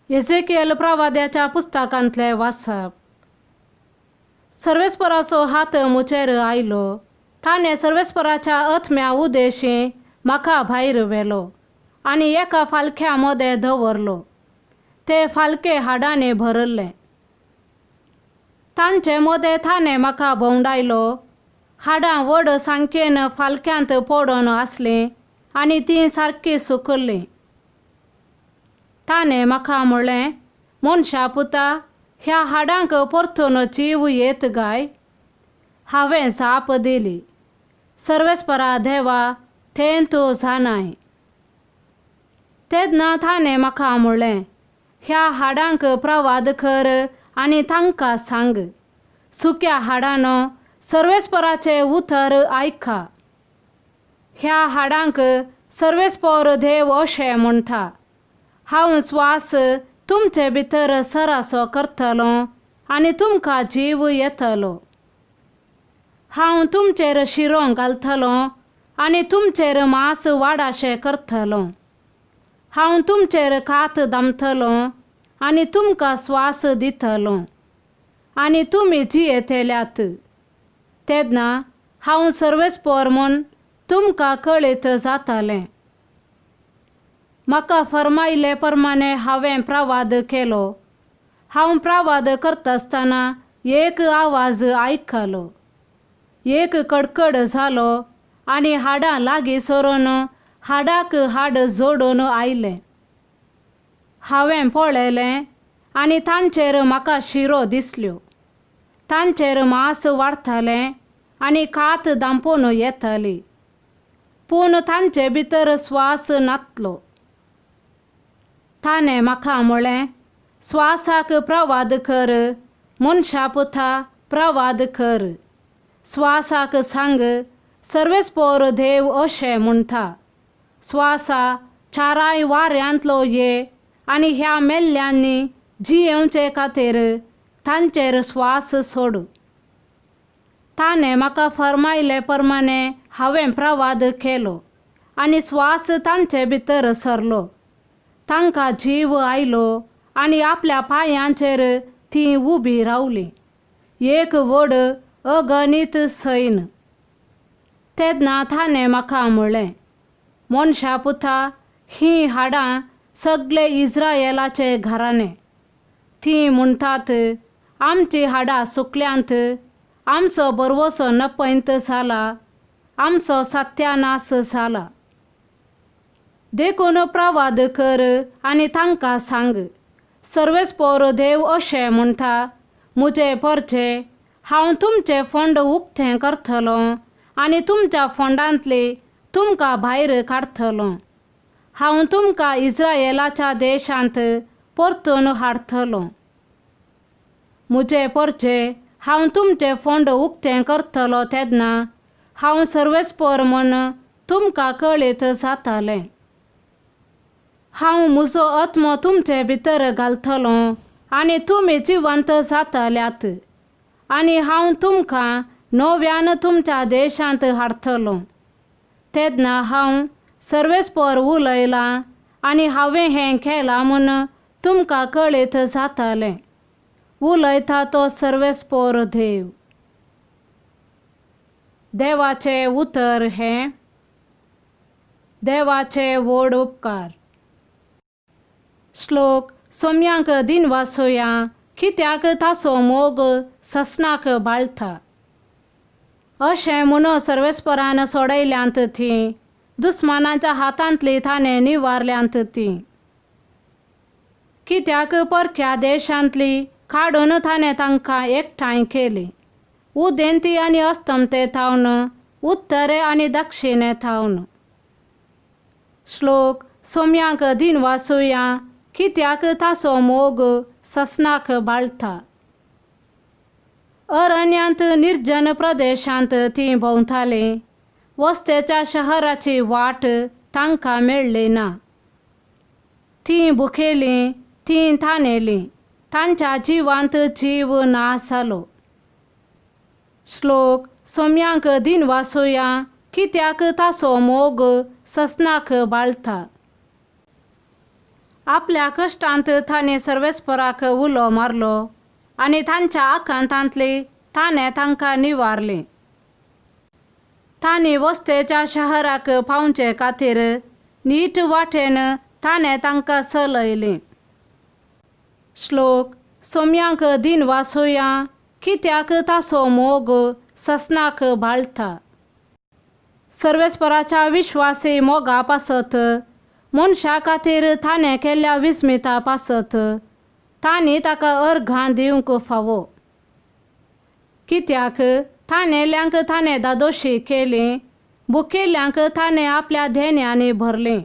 एझेकियल प्रवाद्याच्या पुस्तकांतलें वाचप. सर्वेस्पराचो हात म्हजेर आयलो, ताणें सर्वेस्पराच्या आत्म्या उदेशी म्हाका भायर व्हेलो आनी एका फालक्या मदें दवरलो. ते फालके हाडांनी भरिल्ले. तांचे मदें ताणें म्हाका भोंवडायलो. हाडां व्हड संख्येन फालक्यांत पडून आसलीं आनी तीं सारकीं सुकिल्लीं. ताणें म्हाका म्हणलें, मनशा पुता, ह्या हाडांक परतून जीव येत काय? हांवें जाप दिली, सर्वेस्परा देवा, तें तूं जाणाय. तेन्ना ताणें म्हाका म्हणलें, ह्या हाडांक प्रवाद कर आनी तांकां सांग, सुक्या हाडांनो, सर्वेस्पराचें उतर आयका. ह्या हाडांक सर्वेस्पर देव अशें म्हणटा, हांव स्वास तुमचे भितर सरासो करतलो आनी तुमकां जीव येतलो. हांव तुमचेर शिरो घालतलो आनी तुमचेर मांस वाडाशें करतलो. हांव तुमचेर कात दामतलो आनी तुमकां स्वास दितलो आनी तुमी जियेतल्यात. तेन्ना हांव सर्वेस्पर म्हूण तुमकां कळीत जातलें. म्हाका फर्मायले प्रमाणे हांवें प्रवाद केलो. हांव प्रवाद करतासतना एक आवाज आयकलो. एक कडकड जालो आनी हाडां लागीं सरून हाडाक हाड जोडून आयलें. हांवें पळयलें आनी तांचेर म्हाका शिरो दिसल्यो. तांचेर मांस वाडटालें आनी कात दांपून येताली, पूण तांचे भितर स्वास नातलो. ताणें म्हाका म्हणलें, स्वासाक प्रवाद कर, मनशा पुता, प्रवाद कर. स्वासाक सांग, सर्वेस्पर देव अशें म्हणटा, स्वासा चाराय वाऱ्यांतलो ये आनी ह्या मेल्ल्यांनी जियेवचे खातीर तांचेर स्वास सोड. ताणें म्हाका फर्मायले प्रमाणे हांवें प्रवाद केलो आनी स्वास तांचे भितर सरलो. तांकां जीव आयलो आनी आपल्या पांयांचेर तीं उबी रावलीं, एक व्हड अगणीत सैन. तेन्ना ताणें म्हाका म्हणलें, मनशा पुता, हीं हाडां सगळे इस्रायलाचे घराणे. तीं म्हणटात, आमचीं हाडां सुकल्यांत, आमचो भरवंसो नपयत जाला, आमचो सत्यानाश जाला. देखून प्रवाद कर आनी तांकां सांग, सर्वेस्पर देव अशें म्हणटा, म्हजे परचे, हांव तुमचें फोंड उक्तें करतलो आनी तुमच्या फोंडांतली तुमकां भायर काडटलो. हांव तुमकां इस्रायलाच्या देशांत परतून हाडटलो. म्हजे परचे, हांव तुमचें फोंड उक्तें करतलो तेन्ना हांव सर्वेस्पर म्हूण तुमकां कळीत जातलें. हांव म्हजो आत्मो तुमचे भितर घालतलो आनी तुमी जिवंत जातल्यात आनी हांव तुमकां नव्यान तुमच्या देशांत हाडटलो. तेन्ना हांव सर्वेस्पर उलयलां आनी हांवें हें केलां म्हूण तुमकां कळीत जातलें. उलयता तो सर्वेस्पर देव. देवाचें उतर हें. देवाचे व्हड उपकार. श्लोक. सोम्यांक दिनवासोया, कित्याक ताचो मोग ससनाक बाळटा. अशें म्हणून सर्वेस्परान सोडयल्यांत तीं, दुस्मानाच्या हातांतली ताणें निवारल्यांत तीं. कित्याक परक्या देशांतली काडून ताणें तांकां एकठांय केली, उदेंती आनी अस्तमते थावन, उत्तरे आनी दक्षिणे थावन. श्लोक. सोम्यांक दिनवासुया, कित्याक ताचो मोग ससनाक बाळटा. अरण्यांत निर्जन प्रदेशांत तीं भोंवतालीं, वस्तेच्या शहराची वाट तांकां मेळ्ळी ना. तीं भुकेलीं, तीं तानेलीं, तांच्या जिवांत जीव ना जालो. श्लोक. सोम्यांक दिनवासुया, कित्याक ताचो मोग ससनाक बाळटा. आपल्या कश्टांत तांणी सर्वेस्पराक उलो मारलो आनी तांच्या आकांतांतली ताणें तांकां निवारली. तांणी वस्तेच्या शहराक पावचे खातीर नीट वाटेन ताणें तांकां चलयलीं. श्लोक सोम्यांक दिन वासुया कित्याक ताचो मोग ससनाक बाळटा. सर्वेस्पराच्या विश्वासी मोगा पासत मनशा खातीर ताणें केल्ल्या विस्मिता पासत तांणी ताका अर्घां दिवंक फावो. कित्याक ताणेल्यांक ताणें दादोशी केली, भुकेल्ल्यांक ताणें आपल्या धेन्यांनी भरलीं.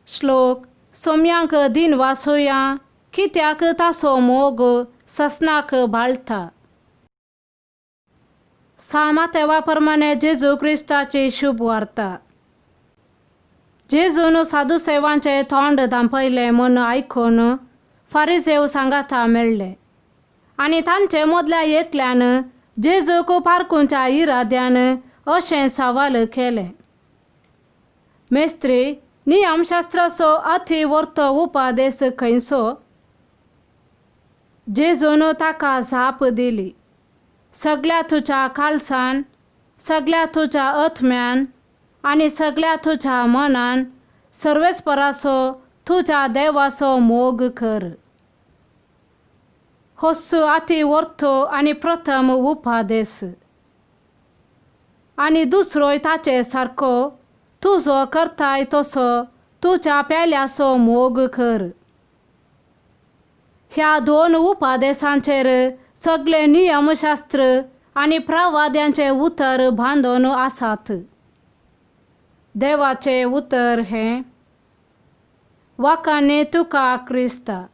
श्लोक सोम्यांक दिन वासुया कित्याक ताचो मोग ससनाक बाळटा. सामातेवा प्रमाणे जेजू क्रिस्ताची शुभ वार्ता. जेजून साधू सेवांचे तोंड धांपयलें म्हूण आयकून फारिजेव सांगाता मेळ्ळे आनी तांचे मदल्या एकल्यान जेजूक पारकूंच्या इराद्यान अशें सवाल केलें, मेस्त्री, नियमशास्त्राचो अती वर्तो उपादेस खंयचो? जेजून ताका जाप दिली, सगल्या तुज्या काळजान, सगल्या तुज्या आत्म्यान आनी सगल्या तुज्या मनान सर्वेस्पराचो तुज्या देवाचो मोग कर. होच अती वर्तो आनी प्रथम उपादेस. आनी दुसरोय ताचे सारको, तुजो करताय तसो तुज्या पेल्याचो मोग कर. ह्या दोन उपादेसांचेर सगळे नियमशास्त्र आनी प्रवाद्यांचे उतर बांदून आसात. देवाचें उतर हें. वाखाणे तुका क्रिस्ता.